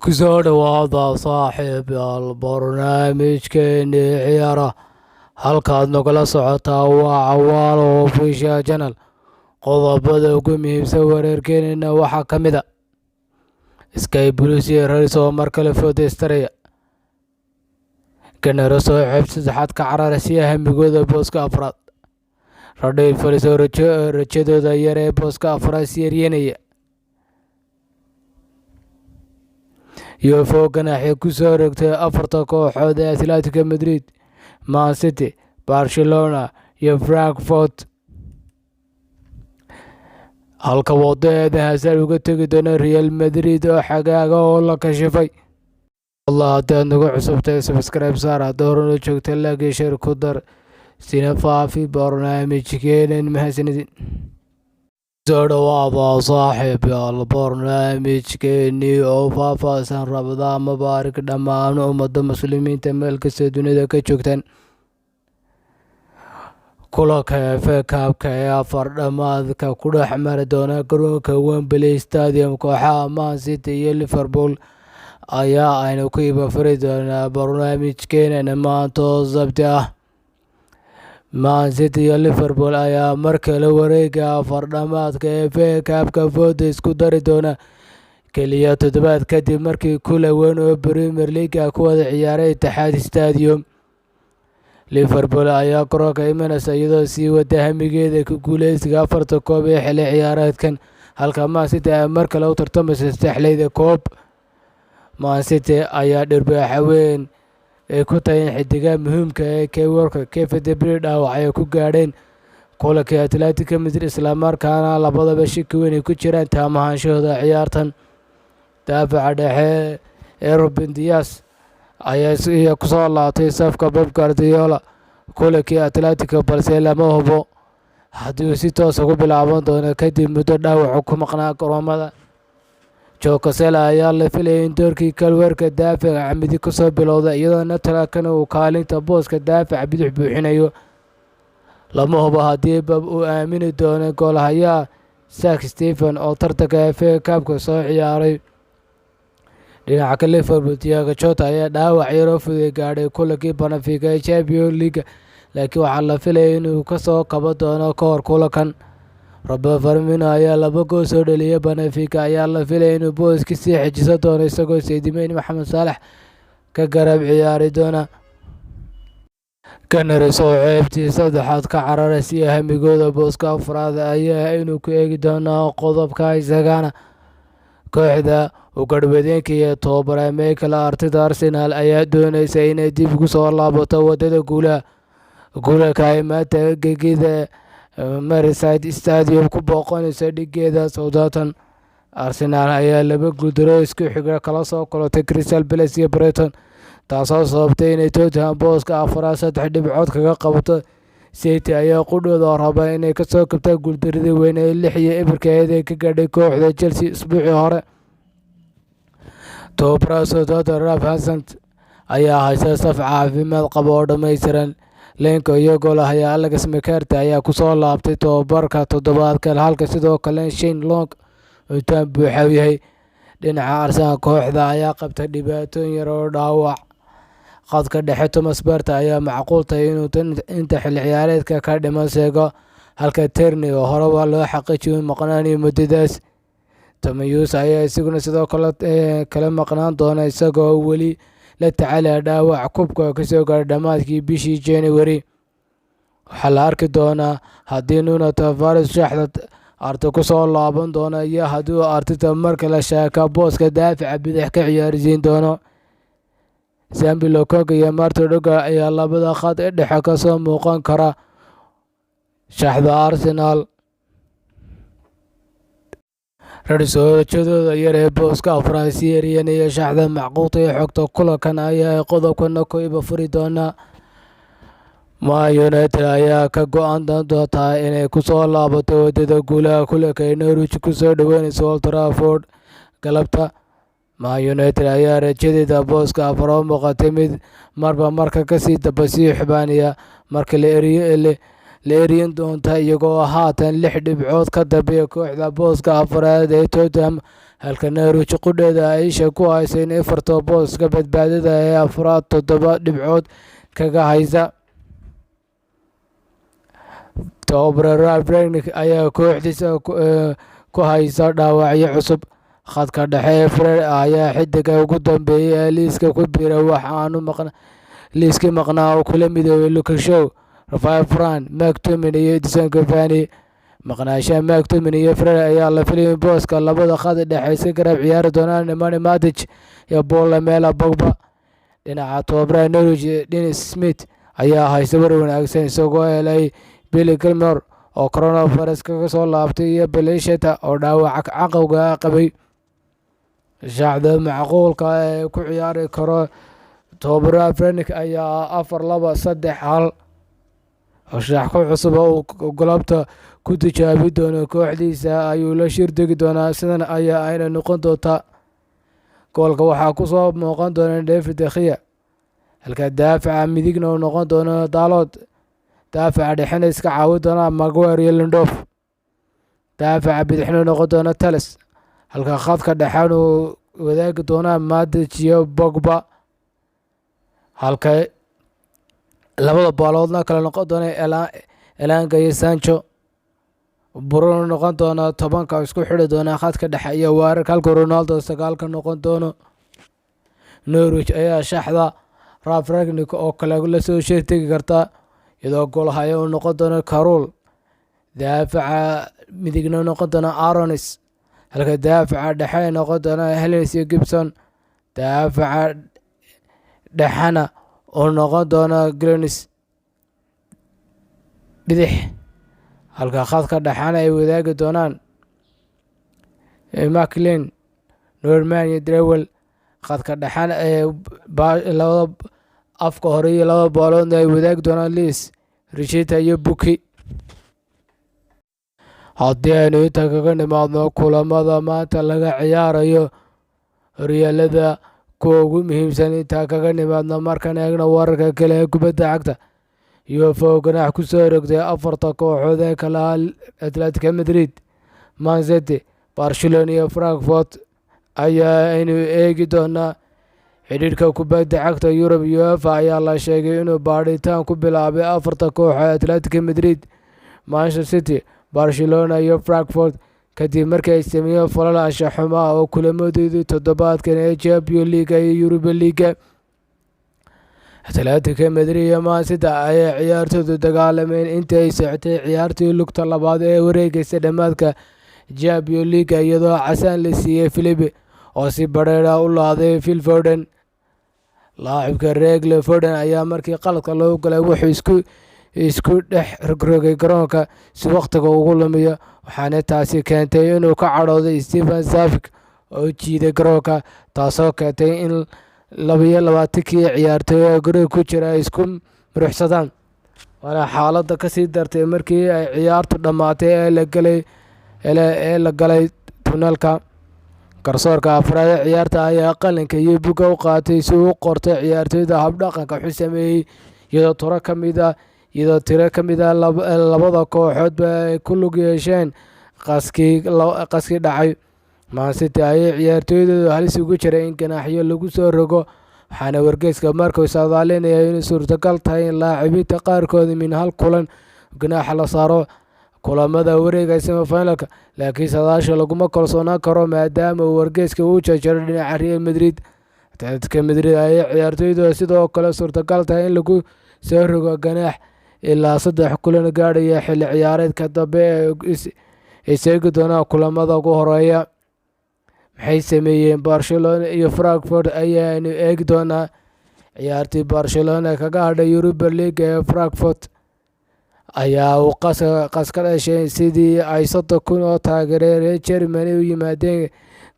Kusoo dhawaada, saaxiibayaal, barnaamijkeenii ciyaara. Halkaad nagala socotaa waa Cawaalo Official Channel. Qodobada ugu muhiimsan wareerkeenina waxaa ka mid ah Sky Blues iyo Reds oo mar kale foodeystaraya, Gunners oo ceeb saddexaad ka cararaysa hamigooda booska afraad, Red Devils oo rajadooda yar ee booska afraad sii eryanaya, UEFA ganaaxii ku soo rogtay afarta kooxood ee Atletico Madrid, Man City, Barcelona iyo Frankfurt, halka waddo Eden Hazard uga tegi doono Real Madrid oo xagaaga oo la kashifay. Allah, haddaad nagu cusubtahay, subscribe saar, hadda horena joogta, like iyo share ku dar, sina faafi barnaamijkeenan. Mahadsanidin. Soo dhawaada, saaxiibayaal, barnaamijkeenii oo faahfaahsan. Ramadaan mubaarak dhammaan ummadda Muslimiinta meel kasta dunida ka joogtaan. Kulanka FA Cup-ka ee afar dhamaadka ku dhex mari doona garoonka Wembley Stadium kooxaha Man City iyo Liverpool ayaa aynu ku ibafuri doonaa barnaamijkeenana maanta oo Sabti ah. Man City iyo Liverpool ayaa mar kale wareega afar dhamaadka FA Cup-ka fooda isku dari doona, keliya toddobaad kadib markii kulan weyn oo Premier League ku wada ciyaaray Etihad Stadium. Liverpool ayaa garoonka imanaysa iyadoo sii wada hamigeeda ku guuleysiga afarta koob ee xilli ciyaareedkan, halka Man City ay mar kale u tartamayso saddexleyda koob. Man City ayaa dhirbaaxa weyn ay ku tahay in xidigaha muhiimka ee Kyle Walker, Kevin De Bruyne dhaawac ay ku gaadheen kulankii Atletico Madrid, isla markaana labadaba shaki weyn ay ku jiraan taam ahaanshahooda ciyaartan. Daafaca dhexe ee Ruben Dias ayaa ku soo laabtay safka Pep Guardiola kulankii Atletico, balse lama hubo haddii uu si toos ugu bilaaban doono kadib muddo dhaawac ku maqnaa garoomada. Joao Cancelo ayaa la filayay in doorkii Kyle Walker daafaca midig kasoo bilowda, iyadoo Nathan Ake uu kaalinta booska daafaca bidix buuxinayo. Lama hubo haddii Pep uu aamini doono goolhayaha Zack Steffen oo tartanka FA Cup-ka soo ciyaaray. Dhinaca kale, Liverpool, Diogo Jota ayaa dhaawac yar oo fudud gaadhay kulankii Benfica ee Champions League, laakiin waxaa la filayay inuu kasoo kaban doono ka hor kulankan. Roberto Firmino ayaa laba gool soo dhaliyay Benfica, ayaa la filayay inuu booska sii xajisan doono isagoo Sadio Mane, Mohamed Salah ka garab ciyaari doona. Gunners oo ceebtii saddexaad ka cararaysa hamigooda booska afraad ayaa aynu ku eegi doonaa qodobka isagana. Kooxda uu garwadeenka iyo tababare Mikel Arteta, Arsenal, ayaa dooneysa inay dib ugu soo laabato wadada guulaha. Kulanka ay maanta gegida Merseyside Stadium ku booqanayso dhigeeda Southampton. Arsenal ayaa laba guuldaro isku xiga kala soo kulantay Crystal Palace iyo Brighton, taasoo sababtay inay Tottenham booska afraad 3 dhibcood kaga qabato. City ayaa qudhooda raba inay kasoo kabtaan guuldaradii weyn ee 6-0 ee ka gaadhay kooxda Chelsea isbuucii hore. Tababaraha Southampton Ralph Hasenhüttl ayaa haysta saf caafimaad qaba oo dhammaystiran. Lenko iyo goolhayaha Alex McCarthy ayaa ku soo laabtay tababarka toddobaadkan, halka sidoo kale Shane Long uu taam buuxa yahay. Dhinaca Arsenal, kooxda ayaa qabtay dhibaatooyin yar oo dhaawac khadka dhexe. Thomas Partey ayaa macquul tahay inuu inta xilli ciyaareedka ka dhiman seego, halka Tierney oo horeba loo xaqiijiyay inuu maqnaanayo muddadaas. Tomiyasu ayaa isaguna sidoo kale maqnaan doona, isagoo weli la tacaalaya dhaawac kubka ka soo gaaray dhammaadkii bishii January. Waxaa la arki doonaa haddii Nuno Tavares shaxda Arteta ku soo laaban doono iyo haddii uu Arteta mar kale Xhaka booska daafaca bidix ka ciyaarsiin doono. Sambi Lokonga iyo Martin Odegaard ayaa labada khad ee dhexe ka soo muuqan kara shaxda Arsenal. Reds oo rajadooda yar ee booska afraad sii eryanaya, shaxda macquulka ee xogta kulankan ayaa qodobkana ku iba furi doona. Man United ayaa ka go'an doonta inay ku soo laabato wadada guulaha kulanka ay Norwich ku soo dhaweyneyso Old Trafford galabta. Man United ayaa rajadeeda booska afraad u muuqatay mid marba marka kasii damba sii xumaanaya marka la eryan doonta, iyagoo haatan 6 dhibcood ka dambeeya kooxda booska afraad ee Tottenham. Halka Norwich qudheeda ay isha ku haysa in Everton booska badbaadada ee afraad 7 dhibcood kaga haysa. Tababare Ralf Rangnick ayaa kooxdiisa ku haysa dhaawacyo cusub. Khadka dhexe ee Fred ayaa xiddiga ugu dambeeyay ee liiska ku biiray, waxa aanu liiskii maqnaa oo kula midoobay Luke Shaw, Raphael Varane, McTominay iyo Edinson Cavani. Maqnaanshaha McTominay iyo Fred ayaa la filayay in booska labada khad dhexe iska garab ciyaari doonaan Nemanja Matic iyo Paul Lamela Pogba. Dhinaca tababaraha Norwich Dean Smith ayaa haysta war wanaagsan, isagoo helay Billy Gilmour oo coronavirus kaga soo laabtay iyo Billy oo dhaawac canqowga qabay. Shaxda macquulka ah ee ku ciyaari karo tababaraha Rangnick ayaa 4-2-3-1, shax ku cusub oo uu galabta ku tijaabi doono kooxdiisa ayuu la shir tegi doonaa. Sidan ayaa ayna noqon doontaa: goolka waxaa ku soo muuqan doona David de Gea, halka daafaca midigna uu noqon doono Dalot, daafaca dhexena iska caawin doona Maguire iyo Lindelof, daafaca bidixna noqon doona Telles, halka khadka dhexena uu wadaagi doona Matic iyo Pogba, halka labada baaloodna kala noqon doona Elanga iyo Sancho. Bruno noqon doona 10-ka isku xidhi doona khadka dhexe iyo weerarka, halka Ronaldo 9-ka noqon doono. Norwich ayaa shaxda Ralf Rangnick oo kale la soo shir tegi karta, iyadoo goolhaye uu noqon doono Krul, daafaca midigna noqon doona Aarons, halka daafaca dhexe noqon doona Heldens iyo Gibson, daafaca dhexena uu noqon doono Gittens bidix, halka khadka dhexena ay wadaagi doonaan McLean, Norman iyo Drewell. Khadka dhexena ee labada afka hore iyo labada booloodna ay wadaagi doonaan Liis, Rishita iyo Buki. Haddii aynu inta kaga nimaadno kulamada maanta laga ciyaarayo horyaalada kuwa ugu muhiimsan, intaa kaga nimaadno, markaan eegno wararka kale ee kubadda cagta, UEFA oo ganaax ku soo rogtay afarta kooxood ee kala ah Atletico Madrid, Man City, Barcelona iyo Frankfurt ayaa aynu eegi doonaa. Xidhiidhka kubadda cagta Yurub, UEFA, ayaa la sheegay inuu baadhitaan ku bilaabay afarta koox ee Atletico Madrid, Manchester City, Barcelona iyo Frankfurt, kadib markii ay sameeyeen falal anshax xumo ah oo kulamadoodii toddobaadkan ee Champions League iyo Europa League. Atletico Madrid iyo Man City ayaa ciyaartooydu dagaalameen intii ay socotay ciyaartii lugta labaad ee wareegaysa dhammaadka Champions League, iyadoo casaan la siiyey Felipe oo si badheedh ah u laaday Phil Foden. Laacibka reer Foden ayaa markii qaladka loo galay wuxuu isku dhex rogrogay garoonka si wakhtiga ugu lumiyo, waxaana taasi keentay inuu ka cadhooday Stefan Savic oo jiiday garoonka, taasoo keentay in 22-kii ciyaartoy ee guriga ku jira ay isku muruxsadaan. Waana xaaladda kasii dartay markii ay ciyaartu dhammaatay ee la galay tunnelka. Garsoorka afraad ee ciyaarta ayaa qalinka iyo buugga u qaatay si uu u qorto ciyaartoyda habdhaqanka xun sameeyey, iyadoo tiro ka mid ah labada kooxoodba ay ku lug yeesheen qaskii dhacay. Man City ayay ciyaartoydoodu halis ugu jiray in ganaaxyo lagu soo rogo, waxaana wargeyska Marca saadaalinaya inay suurtagal tahay in laacibiinta qaarkood min hal kulan ganaaxa la saaro kulamada wareega semi-finalka, laakiin saadaasha laguma kalsoonaan karo maadaama uu wargeyska u janjeero dhinaca Real Madrid. Atletico Madrid ayay ciyaartoydooda sidoo kale suurtagal tahay in lagu soo rogo ganaax ilaa 3 kulan gaadhaya xilli ciyaareedka dambe ee ay seegi doonaan kulamada ugu horeeya. Maxay sameeyeen Barcelona iyo Frankfurt ayaanu eegi doonaa. Ciyaartii Barcelona kaga hadhay Europa League ee Frankfurt ayaa uu qas ka dhashay sidii ay 30,000 oo taageere reer Germany u yimaadeen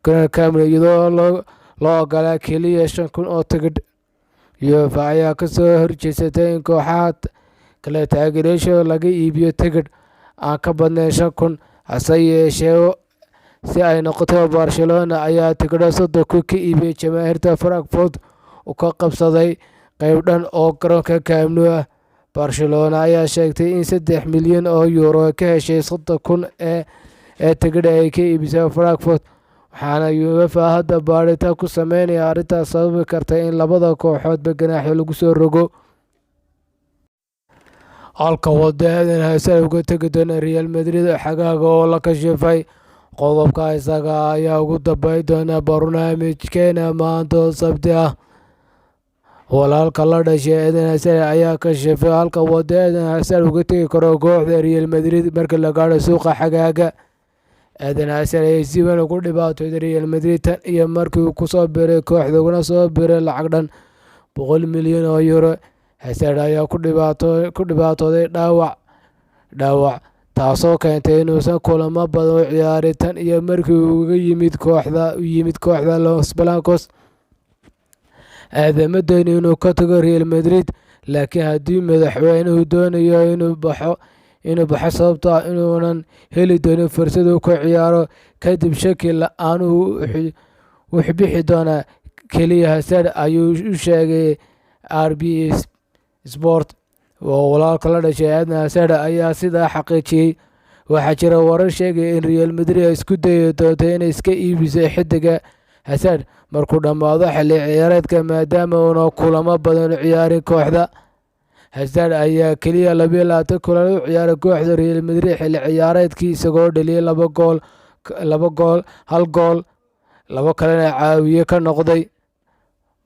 garoonka Camp Nou, iyadoo loo ogolaa keliya 5,000 oo tigidh. UEFA ayaa kasoo horjeesatay in kooxaha kale taageerayaashooda laga iibiyo tigidh aan ka badnayn 5,000. Hase yeeshee, si ay noqoto, Barcelona ayaa tigidho 30,000 ka iibiyay jamaahiirta Frankfurt oo ka qabsaday qayb dhan oo garoonka Camp Nou ah. Barcelona ayaa sheegtay in 3 milyan oo euro ka heshay 30,000 ee tigidh ay ka iibisay Frankfurt. Waxaana UEFA hadda baadhitaan ku sameynaya arrintaas sababi karta in labada kooxoodba ganaaxyo lagu soo rogo. Halka wada Eden Hazard uga tegi doona Real Madrid xagaaga oo la kashifay. Qodobka isaga ayaa ugu dambeyn doona barnaamijkeena maanta oo Sabti ah. Walaalka la dhashay Eden Hazard ayaa kashifay halka wada Eden Hazard uga tegi karo kooxda Real Madrid marka la gaadho suuqa xagaaga. Eden Hazard ayaa si weyn ugu dhibaatooday Real Madrid tan iyo markii uu kusoo biiray kooxda, uguna soo biiray lacag dhan €100 milyan. Hazard ayaa ku dhibaatooday dhaawac, taasoo keentay inuusan kulamo badan u ciyaarin tan iyo markii uu uga yimid kooxda Los Blancos. Eden ma doonin inuu ka tago Real Madrid, laakiin haddii madaxweynuhu doonayo inuu baxo sababtoo ah inuunan heli doonin fursad uu ku ciyaaro kadib, shaki la'aan wuu bixi doonaa kaliya, Hazard ayuu u sheegay RB Sport. Oo walaalka la dhashay Eden Hazard ayaa sidaa xaqiijiyay. Waxaa jira warar sheegaya in Real Madrid ay isku dayi doonto inay iska iibiso xiddiga Hazard markuu dhammaado xilli ciyaareedka, maadaama uunan kulamo badan u ciyaarin kooxda. Hazard ayaa kaliya 22 kulan u ciyaaray kooxda Real Madrid xilli ciyaareedkii, isagoo dhaliyay laba gool, hal gool, labo kalena caawiye ka noqday.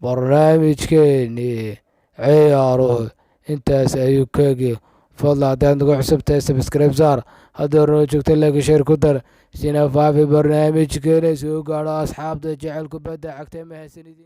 Barnaamijkeenii ciyaaruhu intaas ayuu ka egyahay. Fadlan haddaad nagu cusub tahay, subscribe saar. Haddii hore noo joogta, like, share ku dar sina faafi barnaamijkeena soo gaadho asxaabta jecel kubadda cagta. Mahadsanidin.